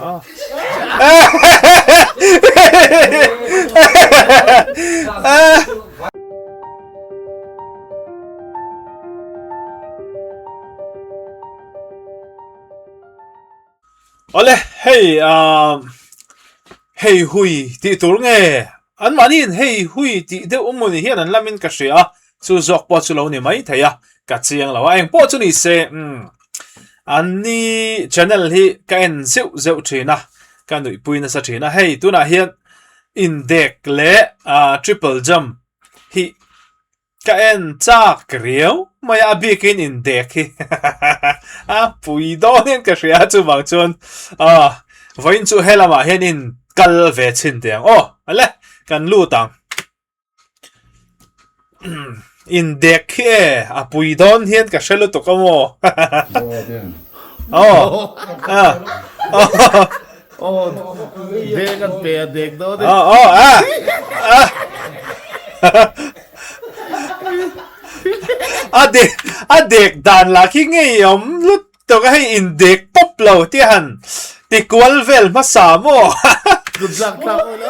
Awle hei ah hei hui tih tur nge an mahni in hei hui tih deuh awm mawni hian an lamin ka hria a chu zawk pawh chu lo ni mai thei a ka chiang lo a eng pawh chu ni se umm an ni channel hi ka en zeuh zeuh thin a ka nuihpui nasa thin a hei tunah hian indek leh ah triple jump hi Ka en chak riau mai a, a bikin indek hi a pui dawn hian ka hria chuvang chuan ah vawiin chu he lamah hian in kal ve chhin teh ang aw ale kan lut ang indek hi e a pui dawn hian ka hre lutuk a maw aw ah Aw, dek an pe a dek dawn e. Aw, aw, a. A. A dek, a dek dan lah khi ngei awm lut tuk a hei in dek pawp lo tia han ti kual vel hmasa maw. Kut lak thlak awi lo.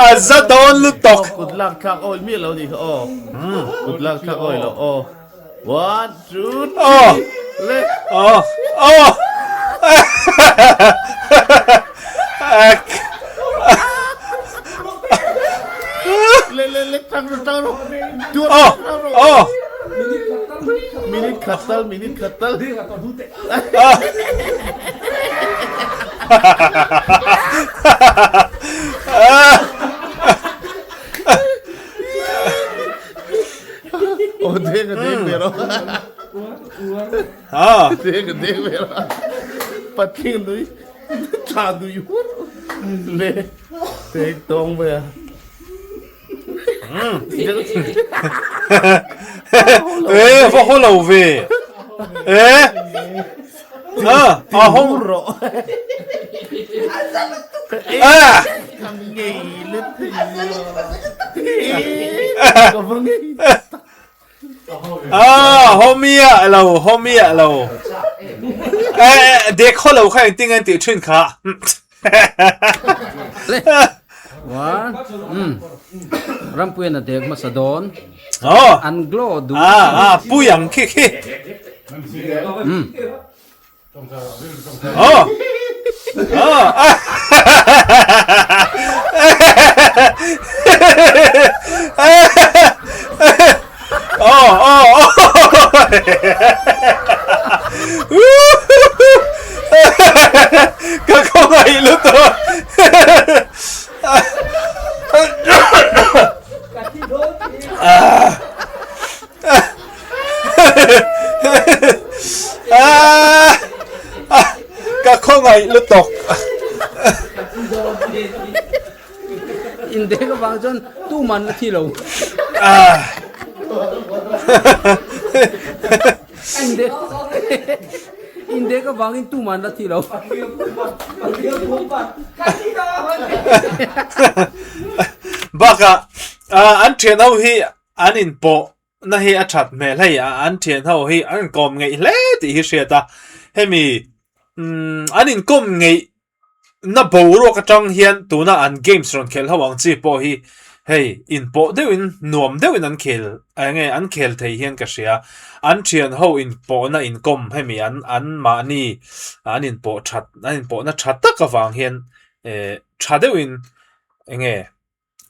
A za dawn lutuk. Kut lak thlak awi miah lo nih kha aw. Kut lak thlak awi lo aw. One, two, three, le. Oh, oh. Le, le, le, tang ro, tang ro. Tuar, Oh, tang ro. oh. Minute khat tal, minute khat tal. Aw deng a deng ve rawh. Ha. Deng a deng ve rawh. Patling nui tha nui hur le tek tawng mai a. E va haw lo ve. E. Ha, a hawng rawh. Ah. Ah, homia lo, homia lo. Eh, dekho lo kha engtin an tih thin kha. Le. One. Um. Rampuian a dek hmasa dawn. Oh. An glow duh. Ah, ah, pui ang khi khi. Um. Oh. Oh. Oh, oh, oh. Ka khawngaih lutuk. Ka khawngaih lutuk. Indek avang chuan tuman la thi lo. Indek Indek avangin tuman la thi lo. Bakah an thian ho hi an inpawh na hi a that hmel hei a an thian ho hi an inkawm ngeih hle tih hi hriat a hemi umm an inkawm ngeih na boruak atang hian tuna an games rawn khelh ho ang chi pawh hi hei inpawh deuhin nuam deuhin an khel eng nge an khel thei hian ka hria an thian ho inpawhna inkawm hemi an an mahni an inpawh that an inpawhna tha tak avang hian eh tha deuhin eng nge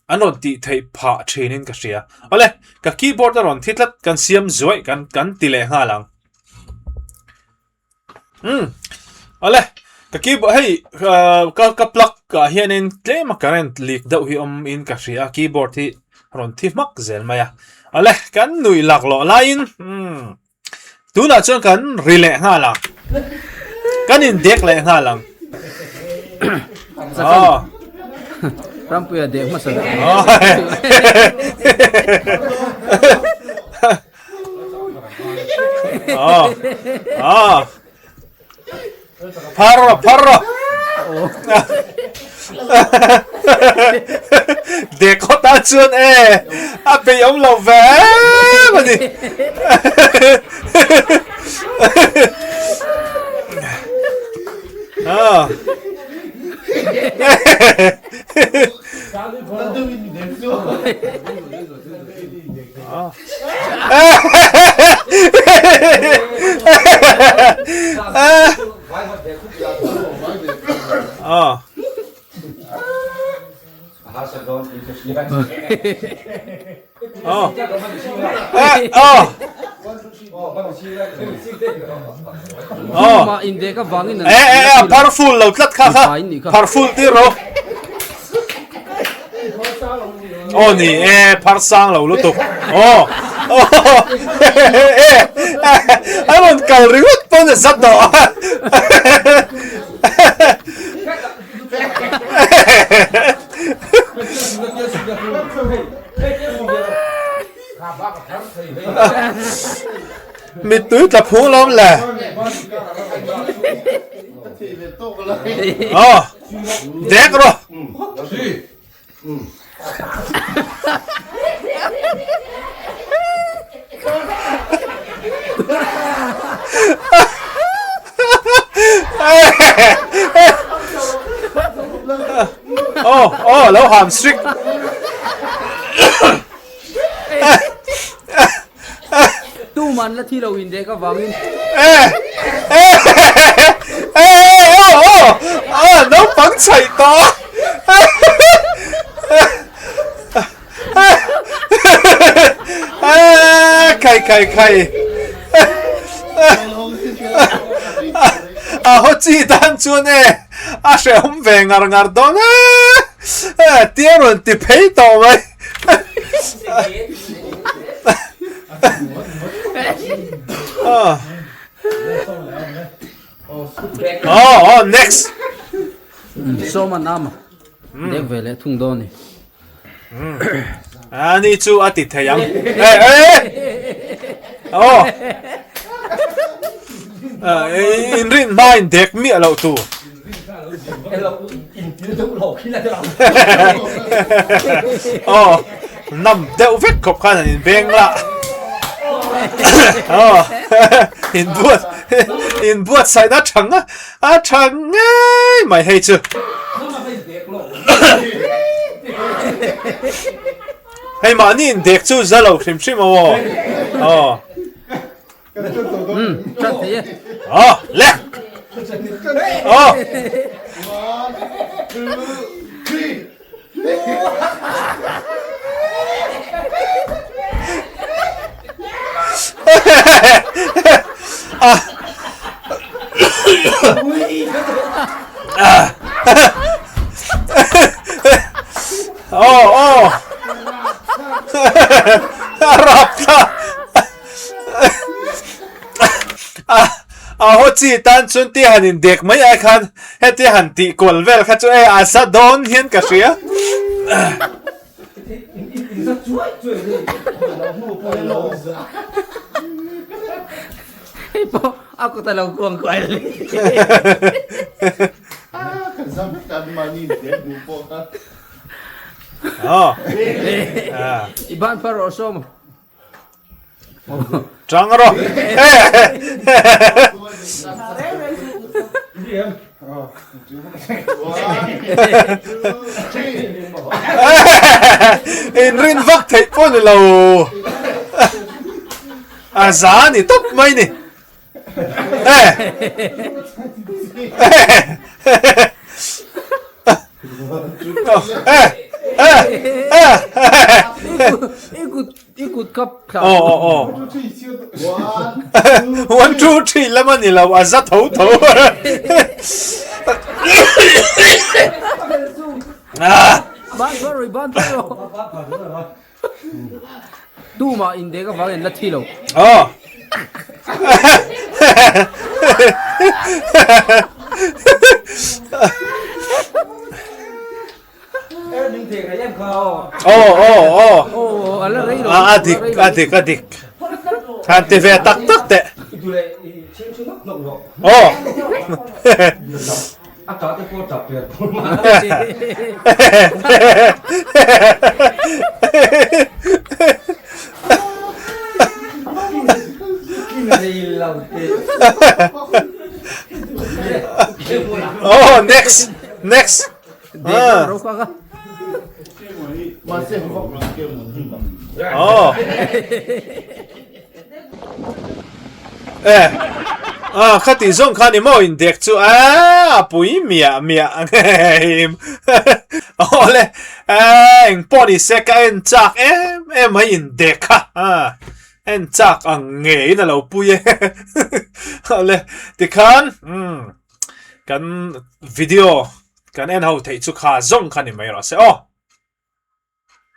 An rawn tih theih phah thinin ka hria. Awle, ka keyboard a rawn thi tlat, kan siam zuaih kan kan ti leh nghal ang. Umm, awle, ka keyboard hei ka ka plug ah hianin tlem a current leak deuh hi awm in ka hria, keyboard hi rawn thi hmak zel mai a. Awle, kan nuih laklawh laiin umm. Tunah chuan kan ri leh nghal ang. Kan indek leh nghal ang. Oh. Rampuia dek hmasa ber. Oh. Oh. Oh. Phar rawh, phar rawh. Dek khawt ah chuan e, a bei awm lo ve em a ni. Ah. Ah. Oh. Oh. Oh. Ma in dek avangin Eh eh eh phar full lo tlat kha kha. Phar full ti ro. Oh ni e phar sang lo lutuk. Oh. Oh. Eh. A rawn kal ringawt pawn a zat tawh. Mittui tla phung lawm le. Aw, dek rawh. Aw, aw, lo ham strict. Tuman la thi lo in dek avangin. Eh, eh, eh, aw, aw, aw, naupang chhaih tawh. Khai khai khai. A ho chi tan chuan e a hrehawm ve ngar ngar dawn e. Tia rawn ti phei tawh mai. Oh, oh, next. Sawma nama. Dek ve leh thung dawn ni. Ani chu a ti thei ang. Eh, eh. Oh. In rin hma in dek miah loh tu. Oh, nam deuh vek khawp khan an in beng lah. Oh, in buat in buatsaih na thang a a tha ngei mai hei chu. Hei mahni in dek chu za lo hrim hrim aw. Aw. Chat thei e. Aw, le. Aw. One, two, three. Aw aw a rap thla a a haw chi tan chuan ti han in dek mai ai khan heti han tih kual vel kha chu e a za dawn hian ka hria. Hei pawh a kut a lo kuang kual. I ban phar rawh sawm. Tang rawh. In rin vak theih pawh ni lo. A za ni tawp mai ni. I kut kap thla. Aw aw aw. One two three lam a ni lo a za tho tho. Ban phar rawh ban phar rawh. Tumah indek avang in la thi lo. Aw. Aw aw aw. A dik a dik a dik. Han ti ve tak tak teh. Aw. Oh, next, next. Ah. Oh. Eh. Ah, khati zawng kha ni maw indek chu a pui miah miah ang Awle, eng pawh ni se ka en chak em em mai indek kha. Ah. En chak ang ngeiin a lo pui e. Awle, tikhan kan video kan en ho theih chu kha zawng kha ni mai rawh se aw.